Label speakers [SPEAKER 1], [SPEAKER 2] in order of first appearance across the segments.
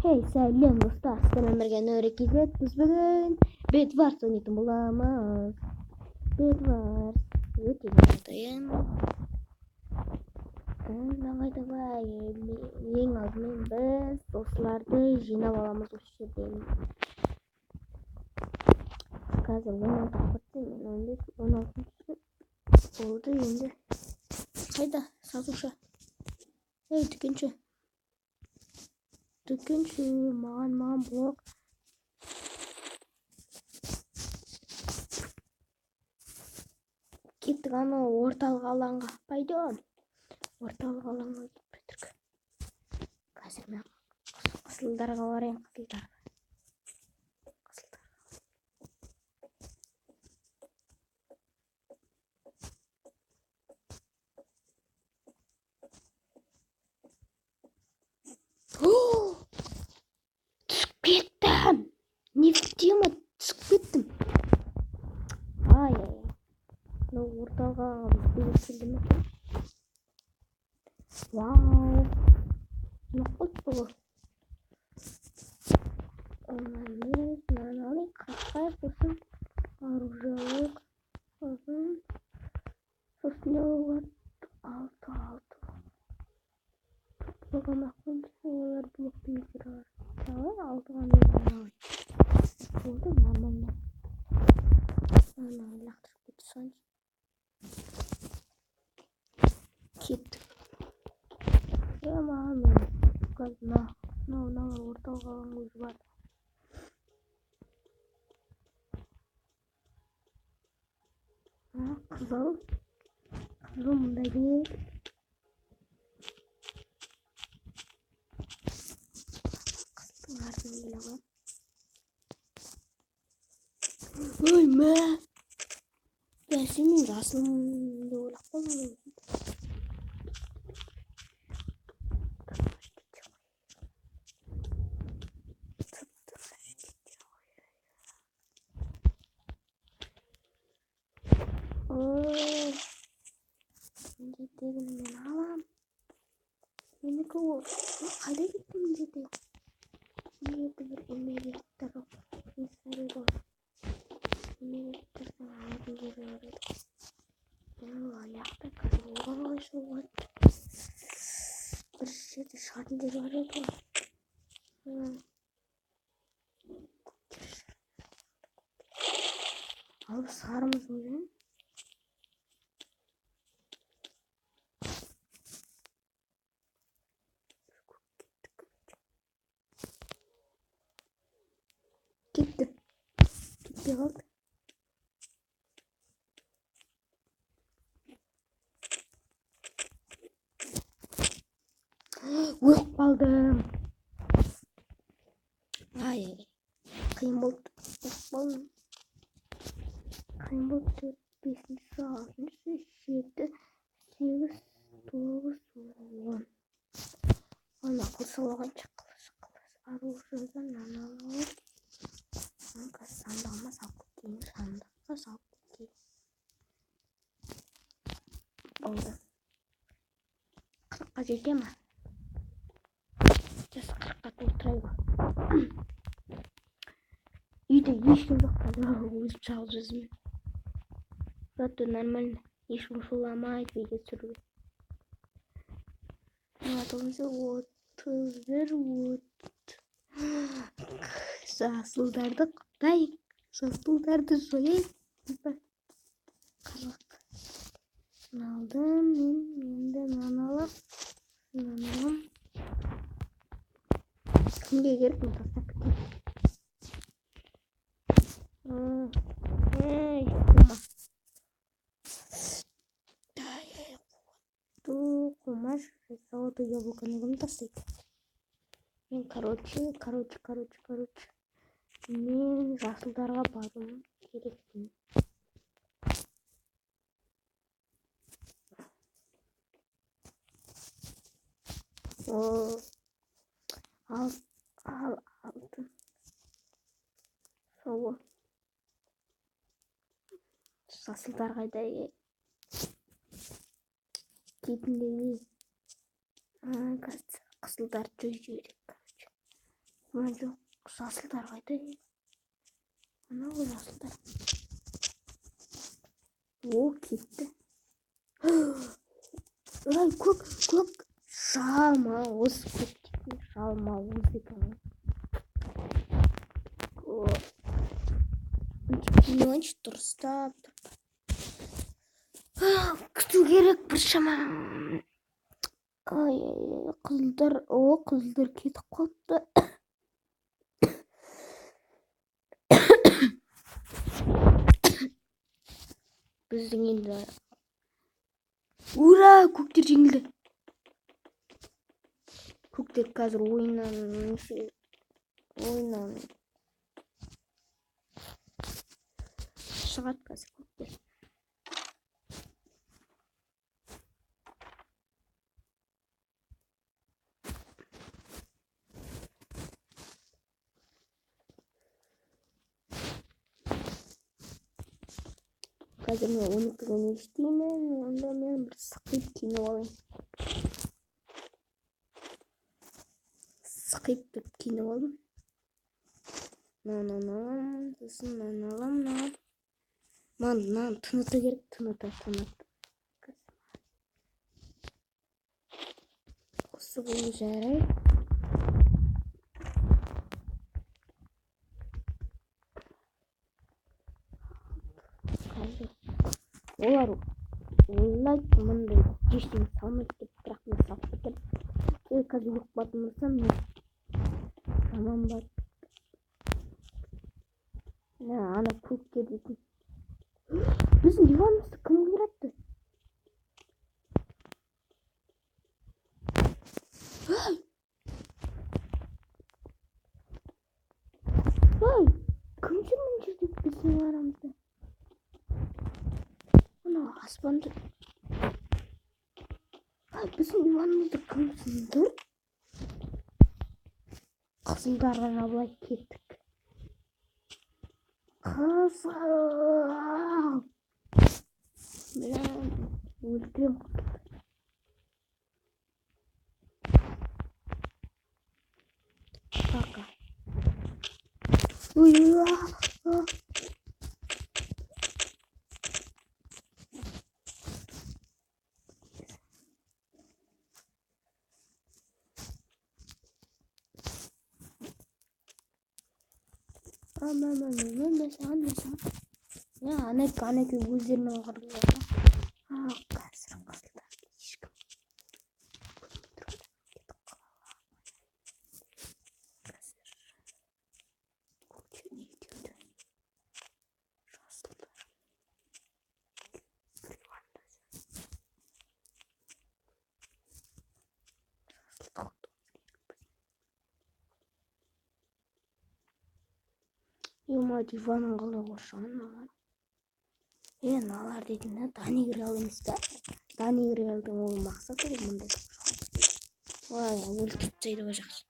[SPEAKER 1] Hey сәлем достар, сіздермен бірге Нұрек KZ. Біз бүгін Bedwars ойнайтын боламыз. Bedwars өте керемет ойын. Давай, давай. Ең алдымен біз осыларды жинап аламыз осы жерден. Қазір 16 қойды, мен 15, 16 болды енді. Қайда сатушы? Ей, дүкенші. Дүкенші, маған блок. Кеттік анау орталық алаңға. Пойдем. Орталық алаңға кеттік. Қазір мен қызылдарға барайын, қызылдарға. Қызылдарға. Түсіп кеттім. Не в тему түсіп кеттім. Ай, ай. Мынау орталық алаңға бізге келді ме екен? Вау. Не қылды бұл? Мынаны емес, мынаны алайық, қақпайық, сосын оружие алайық. Сосын не болады? 6, 6. Блок алмай ақ қояйыншы, олар блокты өздері алар. Давай, алтыға мен алайын. Болды, нормально. Ана лақтырып кете салайыншы. Кеттік. Маған мына, мынау орталық алаң өзі бар. Қызыл. Қызыл мында кел. Қызылдың артынан келе қоямын. Ой, мә. Бәсе мен жасылмын деп ойлап қалдым. Ой, міндеттегіні мен алам. Менікі ол. Қайда кетті міндеттегі? Міндетті бір электр ғой. Электрдің алатын жері бар еді. Ол аяқта қазір оған қалай шығуға болады? Бір жерде шығатын жері бар еді ғой. Алып сарымыз өзін. Кетті. Кетпей қалды. Өліп қалдым. Ай, қиын болды. Өліп қалдым. Қиын болды. 4, 5, 6, 7, 8, 9, 10. Ана қылыш алғанша, қылыш, қылыш. Оружиедан мынаны алып. Қазір сандығыма салып кетейін. Сандыққа салып кетейін. Болды. 40-қа жете ме? Жас 40-қа толтырайық. Үйде ешкім жоқ, қазір өзім жалғыз өзім. Зато нормально. Ешкім шуламайды видео түсіруге. 31, жасылдарды құттайық, жасылдарды жояйық. 40. Алдым мен, енді мынаны алам. Мынаны алам. Кімге керек, мен тастап кетейін. Ей, қума. Қумаш, золотое яблоконы кім тастайды? Мен, короче, мен жасылдарға баруым керекпін. О, ал, ал, алтын. Сол. Жасылдар қайда? Кетіндей. Қазір қызылдарды жойып жіберейік, короче. Мына жоқ, жасылдар қайда? Мына ғой жасылдар. О, кетті. Ай, көк, көк. Жалмауыз, көк дейтін жалмауыз екен ғой. Киініп дұрыстап тұрып. Күту керек біршама. Ай, ай, қызылдар, о, қызылдар кетіп қалыпты. Біздің енді ура, көктер жеңілді. Көктер қазір ойыннан шығады қазір көктер. Қазір мен 12-ден деймін, онда мен бір сықиып киініп алайын. Сықиып тұрып киініп алдым. Мынаны аламын, сосын мынаны аламын, мынаны. Мынаны тыныта керек, тыныта. Осы бұл жарайды. Олар ойлайды мындай ештеңе салмайды деп, бірақ мен салып кетемін. Егер қазір өліп қалатын болсам, мен жаман бар. Ана көктер дейтін. Біздің диванымызды кім қиратты? Ай, кім жүр мына жерде біздің арамызда? Ана аспанды. Ай, біздің диванымызды кім сындырды? Қызылдарға жабылай кеттік. Қызыл. Бля, өлтірем қызылды. Пока. Ой, а. Анеки өздерінің қырылған. Қазір қызылдар ешкім көрмей тұрғанда кетіп қалады. Қазір көктер екеуді жасылдар біреу анда жасылды құтқару керек бізге. Ема, диванын қалай қоршаған мыналар? Мыналар дейтін да Дани Реал емес пе? Дани Реалдың ол мақсаты ғой мындай қоршаған. Ой, өлтіріп тастайды ғой жақсы.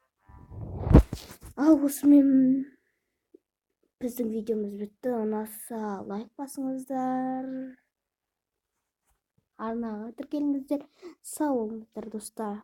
[SPEAKER 1] Ал осымен біздің видеомыз бітті. Ұнаса лайк басыңыздар, арнаға тіркеліңіздер. Сау болыңыздар, достар.